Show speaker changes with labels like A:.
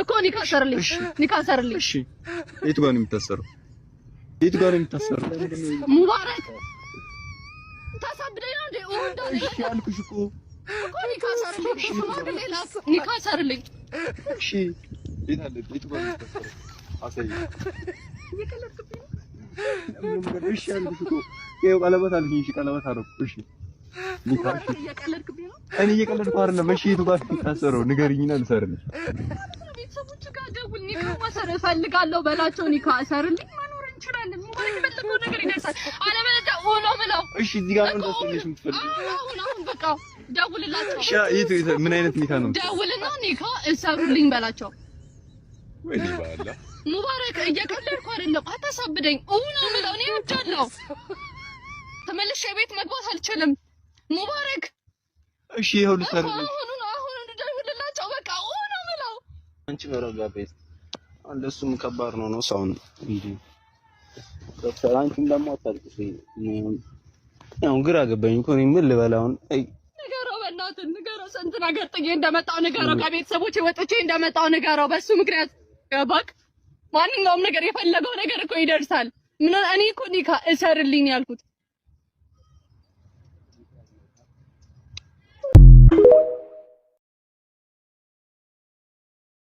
A: እኮ ኒካ ሰርልኝ፣ ኒካ ሰርልኝ።
B: እሺ፣ የቱ ጋር ነው የሚታሰረው? የቱ ጋር ነው የሚታሰረው?
A: ሙባረክ፣ ታሳብደኝ ነው እንዴ?
B: እሺ አልኩሽ እኮ።
A: እኮ ኒካ ሰርልኝ፣ ሽማግሌ ላክ፣ ኒካ ሰርልኝ።
B: እሺ፣ የት አለ? የቱ ጋር ነው የሚታሰረው? አሳይኝ።
A: እየቀለድክብኝ ነው።
B: እሺ አልኩሽ እኮ፣ ይኸው ቀለበት አልሽኝ። እሺ፣ ቀለበት አደረኩ። እሺ፣ ኒካ እሺ።
A: እየቀለድክብኝ ነው።
B: እኔ እየቀለድኩ አይደለም። እሺ፣ የቱ ጋር ነው የሚታሰረው? ንገሪኝና ልሰርልሽ።
A: ቤተሰቦች ጋር ደውል፣ ኒካ ማሰር እፈልጋለሁ በላቸው። ኒካ እሰርልኝ፣ መኖር እንችላለን። ሙባረክ፣ የፈለገው ነገር ይደርሳል። አለበለዚያ ነው የምለው።
B: እሺ፣ እዚህ ጋር ነው እንዳሰርልሽ የምትፈልጊው?
A: አሁን አሁን በቃ ደውልላቸው።
B: እሺ፣ የቱ ምን አይነት ኒካ ነው?
A: ደውልና ኒካ እሰሩልኝ በላቸው።
B: ወይኔ ባላ።
A: ሙባረክ፣ እየቀለድኩ አይደለም። አታሳብደኝ። ነው የምለው፣ እኔ እወዳለሁ። ተመልሼ ቤት መግባት አልችልም። ሙባረክ።
B: እሺ፣ ይኸው ልሰርልሽ።
A: አሁን አሁን ደውልላቸው። በቃ ነው የምለው።
C: አንቺ ረጋ በይ። ለእሱም ከባድ ነው ነው ሰውን እንዴ ዶክተር፣ አንቺም ደግሞ አታልቅሽ። አሁን ግራ ገባኝ እኮ፣ እኔ ምን ልበል አሁን? አይ።
A: ንገረው፣ በእናትህ ንገረው። ስንት ነገር ጥዬ እንደመጣው ንገረው። ከቤተሰቦቼ ወጥቼ እንደመጣው ንገረው። በሱ ምክንያት ገባክ? ማንኛውም ነገር የፈለገው ነገር እኮ ይደርሳል። ምን እኔ እኮ ኒካ እሰርልኝ ያልኩት።